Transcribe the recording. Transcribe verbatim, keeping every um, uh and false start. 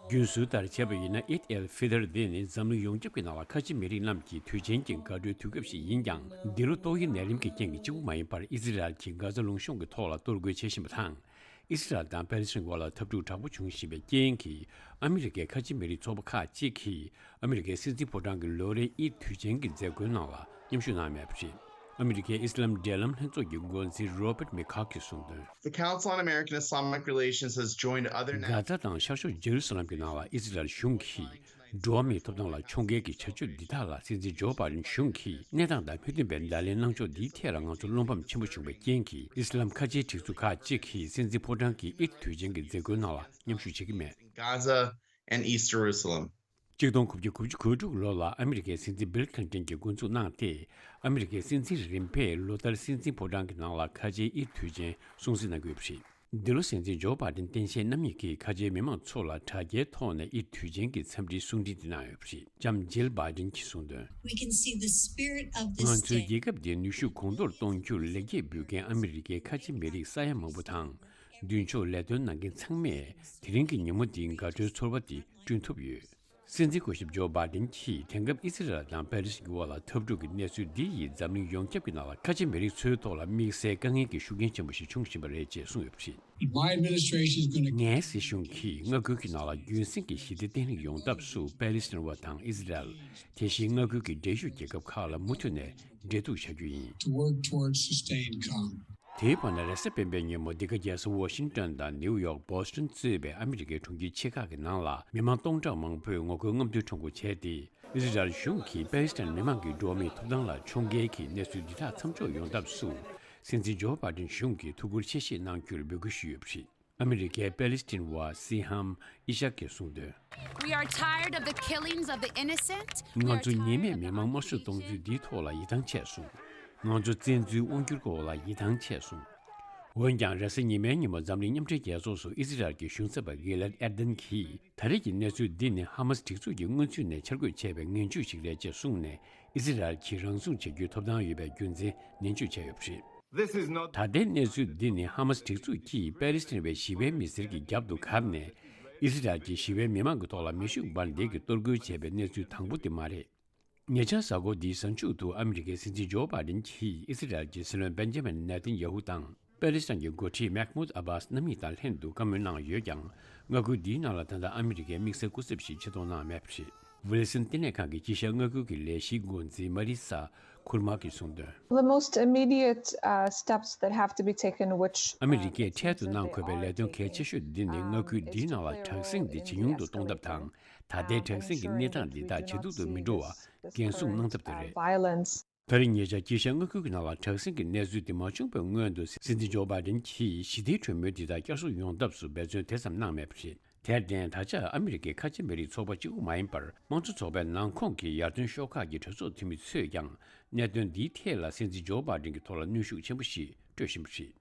རྒྱུན་སྲོལ་ལྟར་བྱས་པ་ཡིན་ན། ཨིད་ཨེལ་ཕི་ཏར་འདི་ནི་འཛམ་གླིང་ཡོངས་ཁྱབ་ཀྱི་ནང་ལ་ཁ་ཆེ་མི་རིགས་རྣམས་ཀྱི་དུས་ཆེན་གྱི་དགའ་སྤྲོའི་དུས་སྐབས་ཤིག་ཡིན་ཀྱང་། འདི་ལོ་ཏོག་དབྱིབས་ནད་རིམས་ཀྱི་རྐྱེན་གྱིས་གཅིག་པུ་མ་ཡིན་པར། ཨི་ཟི་རལ་གྱིས་གྷ་ཛ་ལུང་གཤོང་གི་ཐོག་ལ་གཏོར་རྒོལ་བྱེད་བཞིན་པ་དང་། ཨི་ཟི་རལ་དང་པེ་ལི་སི་ཐན་དབར་ལ་འཐབ་འཁྲུག་དྲག་པོ་བྱུང་བཞིན་པའི་རྐྱེན་གྱིས། ཨ་མི་རི་ཀའི་ཁ་ཆེ་མི་རིགས་ཚོགས་པ་ཁག་ཅིག་གིས་ཨ་མི་རི་ཀའི་སྲིད་འཛིན་ཕོ་བྲང་གི་ལོ་རེའི་ཨིད་དུས་ཆེན་གྱི་མཛད་སྒོའི་ནང་ལ་མཉམ་ཞུགས་གནང་མེད་པ་རེད། ཨ་མི་རི་ཀའི་ཨི་སི་ལམ་འབྲེལ་ལམ་ལྷན་ཚོགས་ཀྱི་འགོ་འཛིན་Robert Minkoff གིས་གསུངས་དོན། The Council on American Islamic Relations has joined other ནེ། གྷ་ཛ་དང་ཤར་ཕྱོགས་ཇེ་རུ་སི་ལམ་གྱི་ནང་ལ་ཨི་ཟི་རལ་གཞུང་གིས་འགྲོ་བ་མིའི་ཐོབ་ཐང་ལ་ཕྱོགས་འགལ་གྱི་བྱ་སྤྱོད་འདི་དག་ལ། སྲིད་འཛིན་ཇོ་བྷ་ཌེན་གཞུང་གིས་གནས་སྟངས་དང་མི་མཐུན་པའི་བརྡ་ལན་གནང་ཕྱོགས་འདིའི་ཐད་ལ་ང་ཚོར་བློ་ཕམ་ཆེན་པོ་བྱུང་བའི་རྐྱེན་གྱིས། ཨི་སི་ལམ་ཁ་ཆེའི་སྒྲིག་འཛུགས་ཁག་ཅིག་གིས་སྲིད་འཛིན་ཕོ་བྲང་གི་ཨིད་དུས་ཆེན་གྱི་མཛད་སྒོའི་ནང་ལ་མཉམ་ཞུགས་བྱེད་ཀྱི་མེད། Gaza and East Jerusalem. གཅིག་སྟོང་དགུ་བརྒྱ་དགུ་བཅུ་གོ་དྲུག་ལོ་ལ་ཨ་མི་རི་ཀའི་སྲིད་འཛིན་བྷིལ་ཁི་ལིན་ཏོན་གྱིས་འགོ་འཛུགས་གནང་སྟེ། ཨ་མི་རི་ཀའི་སྲིད་འཛིན་རིམ་པས་ལོ་ལྟར་སྲིད་འཛིན་ཕོ་བྲང་གི་ནང་ལ་ཁ་ཆེའི་ཨིད་དུས་ཆེན་སྲུང་བརྩི་གནང་གི་ཡོད་པ་རེད། འདི་ལོ་སྲིད་འཛིན་ཇོ་བྷ་ཌེན་སྟངས་དཔྱལ་རྣམ་གཉིས་ཀྱིས་ཁ་ཆེའི་མི་མང་ཚོ་ལ་དྲ་རྒྱའི་ཐོག་ནས་ཨིད་དུས་ཆེན་གྱི་འཚམས་འདྲིའི་གསུང་འཕྲིན་དེ་གནང་ཡོད་པ་རེད། ལྕམ་ཇིལ་བྷ་ཌེན་གྱིས་གསུངས་དོན། We can see the spirit of this day. ང་ཚོའི་རྒྱལ་ཁབ་འདིའི་ནུས་ཤུགས་གོང་མཐོར་གཏོང་རྒྱུར་ལེགས་སྐྱེས་འབུལ་མཁན་ཨ་མི་རི་ཀའི་ཁ་ཆེ་མི་རིགས་ས་ཡ་མང་པོ་དང་། མདུན་ཕྱོགས་ལས་དོན་གནང་མཁན་ཚང་མས་དེ་རིང་གི་ཉིན་མོ་འདིའི་དགའ་སྤྲོའི་ཚོར་བ་འདི་བསྐྲུན་ཐུབ་ཡོད། སྲིད་འཛིན་སྐུ་ཞབས་ཇོ་བྷ་ཌེན་གྱིས་དེང་སྐབས་ཨི་ཟི་རལ་དང་པེ་ལི་སི་ཐན་གྱི་དབར་ལ་འཐབ་འཁྲུག་གི་གནས་ཚུལ་འདི་ཡིས་འཛམ་གླིང་ཡོངས་ཁྱབ་ཀྱི་ནང་ལ་ཁ་ཆེ་མི་རིགས་ཚོའི་ཐོག་ལ་དམིགས་བསལ་དཀའ་ངལ་གྱི་ཤུགས་རྐྱེན་ཆེན་པོ་ཞིག་བྱུང་བཞིན་པ་རེད་ཅེས་གསུངས་ཡོད་པ་རེད། My administration is gonna ངའི་སྲིད་གཞུང་གིས་མངའ་ཁུལ་གྱི་ནང་ལ་རྒྱུན་སྲིང་གི་ཞི་བདེ་བརྟན་ལྷིང་ཡོང་ཐབས་སུ་པེ་ལི་སི་ཐན་བ་དང་ཨི་ཟི་རལ། དེ་བཞིན་མངའ་ཁུལ་གྱི་འབྲེལ་ཡོད་རྒྱལ་ཁབ་ཁག་ལ་མུ་མཐུད་ནས་འབྲེལ་གཏུག་བྱ་རྒྱུ་ཡིན། To work towards sustained calm. དེའི་བར་ན། རེས་གཟའ་སྤེན་པའི་ཉིན་མོ་འདི་ག་རྒྱལ་ས་ཝ་ཤིང་ཏོན་དང་ནིའུ་ཡོག། བྷོ་སི་ཊོན་གཙོས་པའི་ཨ་མི་རི་ཀའི་གྲོང་ཁྱེར་ཆེ་ཁག་གི་ནང་ལ་མི་མང་སྟོང་ཕྲག་མང་པོས་ངོ་རྒོལ་རྔམ་སྟོན་ཁྲོམ་སྐོར་བྱས་ཏེ། ཨི་ཟི་རལ་གཞུང་གིས་པེ་ལི་སི་ཐན་མི་མང་གི་འགྲོ་བ་མིའི་ཐོབ་ཐང་ལ་ཕྱོགས་འགལ་གྱི་གནས་ཚུལ་འདི་དག་མཚམས་འཇོག་ཡོང་ཐབས་སུ། སྲིད་འཛིན་ཇོ་བྷ་ཌེན་གཞུང་གིས་ཐུགས་ཁུར་ཆེ་བཞེས་གནང་རྒྱུར་འབོད་སྐུལ་ཞུས་ཡོད་པ་རེད། ཨ་མི་རི་ཀའི་པེ་ལི་སི་ཐན་བ་སི་ཧམ་ཨི་ཤག་གིས་གསུངས་དོན། We are tired of the killings of the innocent. We are ང་ཚོ་ཉེས་མེད་མི་མང་དམར་གསོད་གཏོང་ཚུལ་འདིའི་ཐོག་ལ་ཡིད་ཐང་ཆད་སོང་། ང་ཚོ་བཙན་འཛུལ་དབང་སྒྱུར་སྐོར་ལ་ཡིད་ཐང་ཆད་སོང་། འོན་ཀྱང་། རེས་གཟའ་ཉི་མའི་ཉིན་མོ་འཛམ་གླིང་མཉམ་འབྲེལ་རྒྱལ་ཚོགས་སུ་ཨི་ཟི་རལ་གྱི་གཞུང་ཚབ་པ་གྷི་ལད་ཨེར་དན་གྱིས། ད་རེས་ཀྱི་གནས་ཚུལ་འདི་ནི་ཧ་མ་སི་སྒྲིག་འཛུགས་ཀྱིས་སྔོན་ཚུད་ནས་འཆར་འགོད་བྱས་པའི་ངན་ཇུས་ཤིག་རེད་ཅེས་གསུངས་ནས། ཨི་ཟི་རལ་གྱིས་རང་སྲུང་བྱེད་རྒྱུའི་ཐོབ་ཐང་ཡོད་པའི་རྒྱུ་མཚན་ནན་བརྗོད་བྱས་ཡོད་པ་རེད། This is not ད་ལྟའི་གནས་ཚུལ་འདི་ནི་ཧ་མ་སི་སྒྲིག་འཛུགས་ཀྱིས་པེ་ལི་སི་ཐན་བའི་ཞི་བའི་མི་སེར་གྱི་རྒྱབ་ཏུ་བཀབ་ནས། ཨི་ཟི་རལ་གྱི་ཞི་བའི་མི་མང་གི་ཐོག་ལ་མེ་ཤུགས་འབར་མདེལ་གྱིས་གཏོར་རྒོལ་བྱས་པའི་གནས་ཚུལ་དང་པོ་དེ་མ་རེད། ཉེ་ཆར་གཟའ་འཁོར་འདིའི་གཟའ་མཇུག་ཏུ་ཨ་མི་རི་ཀའི་སྲིད་འཛིན་ཇོ་བྷ་ཌེན་གྱིས་ཨི་ཟི་རལ་གྱི་སྲིད་བློན་བེན་ཇ་མིན་ནེ་ཐན་ཡ་ཧུ་དང་པེ་ལི་སི་ཐན་གྱི་འགོ་ཁྲིད་མེག་མུད་ཨ་བྷ་སི་རྣམ་གཉིས་དང་ལྷན་དུ་བཀའ་མོལ་གནང་ཡོད་ཀྱང་། མངའ་ཁུལ་འདིའི་ནང་ལ་ད་ལྟ་ཨ་མི་རི་ཀའི་དམིགས་བསལ་སྐུ་ཚབ་ཞིག་ཆེད་གཏོང་གནང་མེད་པ་རེད། ཝིལ་སོན་བསྟི་གནས་ཁང་གི་དཀྱིལ་ཤར་མངའ་ཁུལ་གྱི་ལས་གཞིའི་འགོ་འཛིན་མ་རི་ས་ཁུར་མ་གིས་གསུངས་དོན། The most immediate, uh, steps that have to be taken, which, ཨ་མི་རི་ཀས་འཕྲལ་དུ་གནང་དགོས་པའི་ལས་དོན་གལ་ཆེ་ཤོས་འདི་ནི་མངའ་ཁུལ་འདིའི་ནང་ལ་དྲག་ཟིང་འདི་ཇེ་ཉུང་དུ་གཏོང་ཐབས་དང་། ད་ལྟའི་དྲག་ཟིང་གི་གནས་སྟངས་འདི་དག་ཇེ་སྡུག་ཏུ་མི་འགྲོ་བར་འགན་སྲུང་གནང་ཐབས་དེ་རེད། Violence. ད་རེས་ཉེ་ཆར་དཀྱིལ་ཤར་མངའ་ཁུལ་གྱི་ནང་ལ་དྲག་ཟིང་གི་གནས་ཚུལ་དེ་མ་བྱུང་བའི་སྔོན་དུ། སྲིད་འཛིན་ཇོ་བྷ་ཌེན་གྱིས་ཞི་བདེའི་གྲོས་མོལ་འདི་དག་བསྐྱར་གསོ་ཡོང་ཐབས་སུ་འབད་བརྩོན་དེ་ཙམ་གནང་མེད་པ་རེད། དེར་བརྟེན། ད་ཆ་ཨ་མི་རི་ཀའི་ཁ་ཆེ་མི་རིགས་ཚོགས་པ་གཅིག་པུ་མ་ཡིན་པར། དམངས་གཙོ་ཚོགས་པའི་ནང་ཁོངས་ཀྱི་ཡར་ཐོན་ཤོག་ཁག་གི་གྲོས་ཚོགས་འཐུས་མི་ཚོས་ཀྱང་། གནད་དོན་འདིའི་ཐད་ལ་སྲིད་འཛིན་ཇོ་བྷ་ཌེན་གྱི་ཐོག་ལ་གནོན་ཤུགས་ཆེན་པོ་ཞིག་སྤྲོད་བཞིན་པ་རེད།